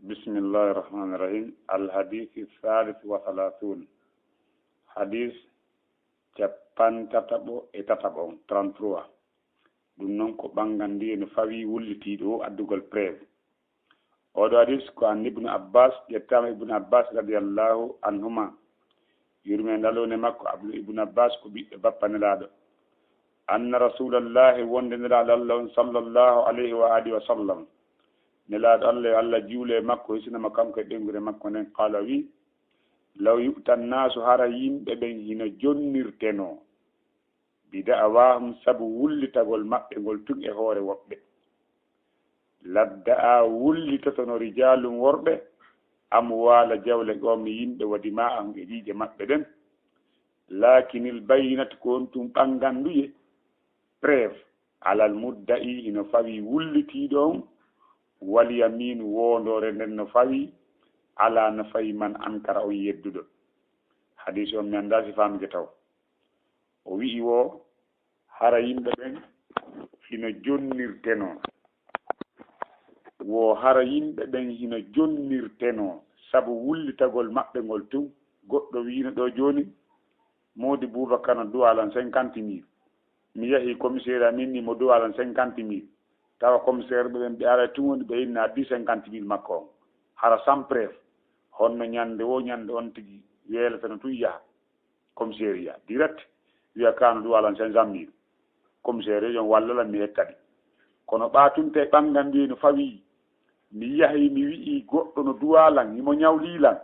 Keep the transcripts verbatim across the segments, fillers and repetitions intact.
بسم الله الرحمن الرحيم. الحديث الثالث والثلاثون. Hadis cappanɗe tataɓo e tataɓo on, trente-trois. Ɗun non ko ɓanngandi e no fawii wullitiiɗo o addugol preuve. Oo ɗoo hadis ko an Ibnu Abbas, ƴettaama Ibnu Abbas radiyallahu anhuma. Yurmeende Alla woni e makko, Abdu Ibnu Abbas ko ɓiɗɗo bappa Nelaaɗo. Anna Rasuulallahi, wonde Nelaaɗo Alla on sallallahu alayhi wa alihi wa sallam. Nelaaɗo Alla, yo Alla juulu e makko, hisina mo kanko e ɓeynguure makko nden, qaala, o wi'i, "Law yu'ta nnaasu, hara yimɓe ɓen hino jonnirtenoo, bi da'awaahum, sabu wullitagol maɓɓe ngol tun e hoore woɓɓe. Ladda'a, wullitotono rijaalun worɓe, amwaala, jawle qawmi yimɓe, wa dimaa'ahum, e ƴiiƴe maɓɓe ɗen. Laakinil bayyinatu, ko on tun ɓannganduyee, preuve, alal mudda'i, hino fawii wullitiiɗo on, wal yamiinu, woondoore nden no fawii, alaa, no fawii, man ankara, on yedduɗo." Hadisi on mi anndaa si faamike taw. O wi'i woo, hara yimɓe ɓen hino jonnirtenoo. Woo hara yimɓe ɓen hino jonnirtenoo sabu wullitagol maɓɓe ngol tun. Goɗɗo wi'ino ɗoo jooni, Moodi Buubakar no duwaa lan cinquante mille. Mi yahi komiseeriya min ni mo duwaa lan cinquante mille. Tawa komiseerɓe ɓen ɓe aray tun woni ɓe inna addi cinquante mille makko on. Hara sans preuve. Honno ɲande woo ɲande on tigi weeleteno tun yaha komiseeriya direct, wi'a kaanu ɗun walan cinq cent mille. Komiseeriya on walla lan mi hetta ɗi. Kono ɓaatunte ɓanngandi no fawii, mi yahi mi wi'i goɗɗo no duwaa lan, himo ɲawlii lan,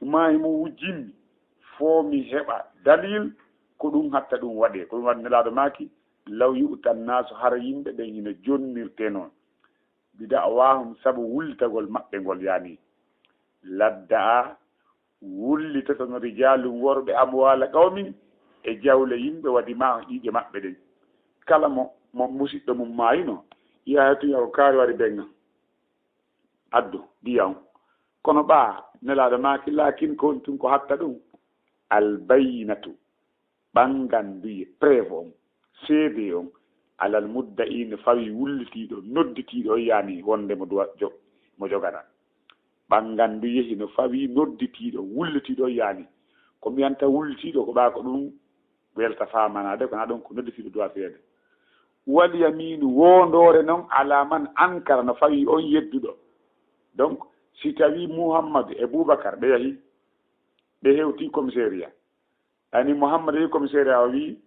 maa himo wujjinmi, foo mi heɓa dalil, ko ɗun hatta ɗun waɗee. Ko ɗun waɗi Nelaaɗo maaki, "Law yu'ta nnaasu, hara yimɓe ɓen hino jonnirtenoo, bi da'awaahum, sabu wullitagol maɓɓe ngol, yaani, ladda'a, wullitotono rijaalun worɓe, amwaala qawmin, e jawle yimɓe, wa dimaa'ahum, ƴiiƴe maɓɓe ɗen." Kala mo, mo musiɗɗo mun maayino, yaha tun, yaha ko kaari wari benga, addu diya on. Kono ɓaa, Nelaaɗo maaki, "Laakin, ko on tun ko hatta ɗun, al bayyinatu, ɓannganduyee, preuve on, seedee on, alal mudda'i, no fawii wullitiiɗo, nodditiiɗo on, yaani wonde mo duwa-, jo-, mo jogana. Ɓannganduyee, hino fawii nodditiiɗo, wullitiiɗo on, yaani, ko mi wiyanta wullitiiɗo, ko ɓaa ko ɗun welta faamanaade, ko naa ɗun ko nodditiiɗo duwaa fiyeede. Wal yamiinu, woondoore non, alaa man ankara, no fawii on yedduɗo." Donc, si tawii Muhammadu e Buubakar ɓe yahi, ɓe hewtii komiseeriya, ani Muhammad yehi komiseeriya, o wi'i,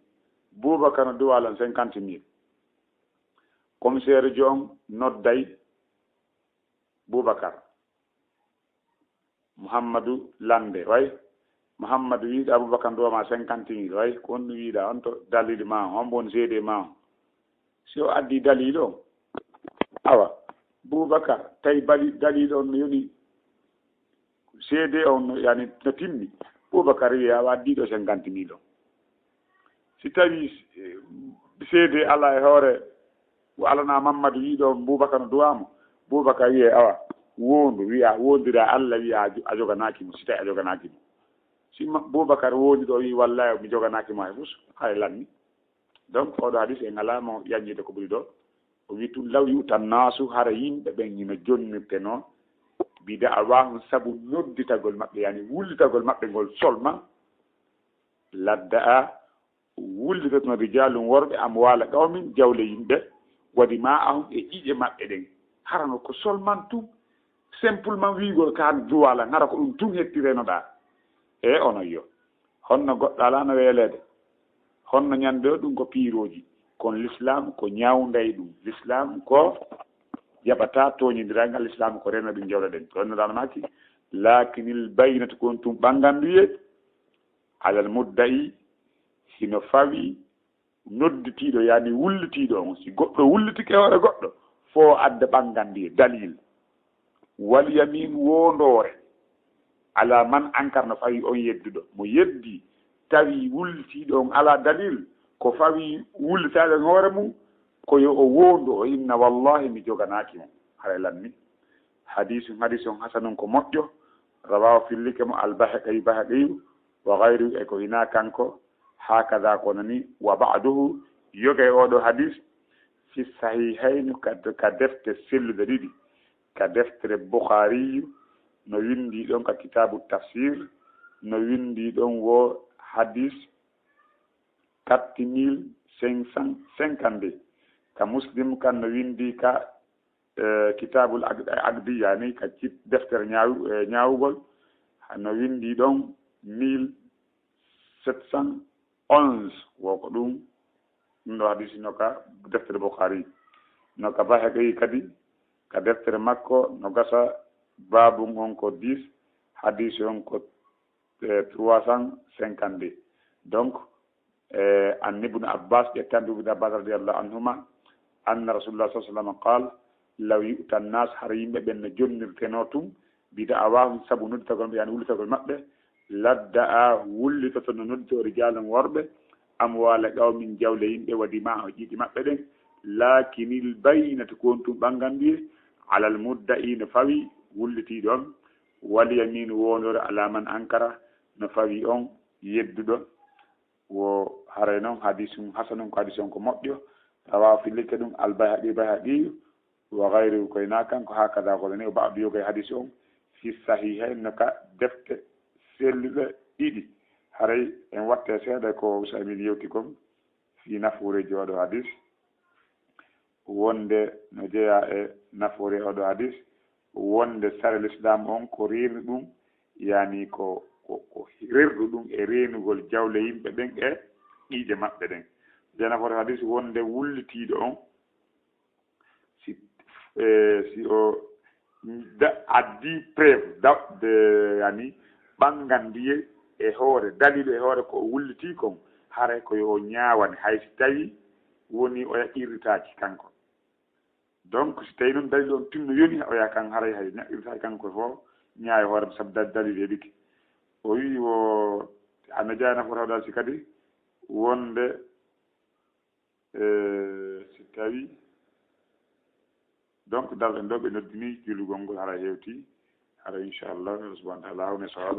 "Buubakar no duwaa lan cinquante mille." Komiseerijo on nodday Buubakar. Muhammadu lande, way. Muhammadu wi'i, "Abubakar duwaa ma cinquante mille, way. Ko honɗun wi'uɗaa on to dalili maa on? Hombo woni seedee maa on?" Si o addii daliilu on, awa, Buubakar tawi bali-, daliilu on no yoni, seedee on no, yani, no timmi, Buubakar wi'i, "Awa, addii ɗoo cinquante mille on." Si tawii, eh, seedee alaa e hoore, o alanaa Mammadu wi'i ɗoo Buubakar no duwaa mo, Buubakar wi'ee, "Awa, woondu, wi'a, woondiraa Alla, wi'a a jo-, a joganaaki mo, si tawii a joganaaki mo." Si ma-, Buubakar woondi ɗoo wi'i, "Wallaahi, mi joganaaki mo hay fus, hay lanni." Donc, oo ɗoo hadis en alaa mo yaññude ko ɓuri ɗoo. O wi'i tun, "Law yu'ta nnaasu, hara yimɓe ɓen hino jonnirtenoo, bi da'awaahum, sabu nodditagol maɓɓe, yani wullitagol maɓɓe ngol solma, ladda'a, wullitatono rijaalun worɓe, amwaala qawmin, jawle yimɓe, wa dimaa'ahum, e ƴiiƴe maɓɓe ɗen." Hara no ko solman tun, simplement wi'ugol kaan duwaa lan, hara ko ɗun tun hettirenoɗaa. E onon yo, honno goɗɗo alaa no weeleede? Honno ɲande o? Ɗun ko piirooji. Kono Lislaam ko ɲawnday ɗun. Lislaam ko jaɓataa tooɲondiral ngal. Lislaam ko rena ɗun, jawle ɗen. Ko Nulaaɗo maaki, "Laakinil bayyinatu, ko on tun ɓannganduyee, alal mudda'i, hino fawii nodditiiɗo, yani wullitiiɗo on, si goɗɗo wullitike hoore goɗɗo, fo adda ɓanngandi e dalil. Wal yamiinu, woondoore, alaa man ankara, no fawii on yedduɗo. Mo yeddii, tawi wullitiiɗo on alaa dalil, ko fawii wullitaade on hoore mun, ko yo o woondu, o inna, 'Wallaahi, mi joganaaki mo, haray lanni.'" Hadiisun, hadiisun hasanun, ko moƴƴo. Rawaahu, fillike mo, Al-Bayhaqi, Bayhaqiyu, wa gayruhu, e ko hinaa kanko, haakada, ko non nii, wa ba'duhu, yoga e oo ɗoo hadiis, fi sahihayni, ka, ka defte selluɗe ɗiɗi, Ka deftere Bukhaariyu, no winndii ɗon ka kitaabu tafsir, no winndii ɗon wo hadis quatre mille cinq cent cinquante-deux. Ka Muslim kan no winndii ka, eh, kitaabul ag-, agdi, yani ka cit-, deftere ñaaw-, eh, ñaawugol, no winndii ɗon mille sept cent onze. Wo ko ɗum, ɗum ɗo hadisi no ka deftere Bukhaari, no ka Bayhaqi kadi, ka deftere makko no gasa, baabun on ko dix, hadisi on ko, eh, trois cent cinquante-deux. Donc, eh, an Ibnu Abbas, ƴettandu Ibnu Abbas radiyallahu anhuma, anna Rasulullah sallallahu alaihi wasallam qaal, law yu'ta an-nas, hara yimɓe ɓen no jonnirtenoo tun, bi da'awahum, sabu nodditagol maɓɓe, yani wullitagol maɓɓe, ladda'a, wullitoto no nodditoo rijalun worɓe, amwala qawmin, jawle yimɓe, wa dima'ahum, ƴiiƴe maɓɓe ɗen, lakinil bayyinatu, ko on tun ɓanganduye, alal mudda'i, no fawi wullitiiɗo on, wal yaminu, wondore, ala man ankara, no fawi on yedduɗo. Wo haray non hadisun hasanun, ko hadisi on ko moƴƴo. Rawahu, fillike ɗum, al Bayhaqi, Bayhaqiyu, wa gayruhu, ko e maa kanko, hakada, ko ni, o ba'du, yoga e hadisi on, fi sahihayn, no ka defte selluɗe ɗiɗi. Haray en watte seeɗa ko Usaymin yewti kon fii nafooreeji oo ɗoo hadis, wonde no jeyaa e nafoore oo ɗoo hadis, wonde sariya Lislaam on ko reenuɗum, yani ko, ko, ko rerɗuɗum e reenugol jawle yimɓe ɓen e ƴiiƴe maɓɓe ɗen. Jeyaa nafoore hadis wonde wullitiiɗo on, si, eh, si o da-, addi preuve, da-, de, yani, ɓangandiye e hoore, dalilu e hoore ko o wullitii kon, haray ko yo o ñaawani, hay si tawii wonii oya qirritaaki kanko. Donc, si tawii non dalilu on tinno yoni, oya kan haray hay ñaɓɓirtaaki kanko fof, ñaawa e hoore mum sabu da-, dalilu heɓike. O wi'i wo, ana jeyaa nafoore hadis kadi, wonde Eh, si tawii, donc, daro en ɗoo, ɓe noddini juulugol ngol, hara hewti, hara, inchallah, Allah subhanahu wa ta'ala hawne sawaba.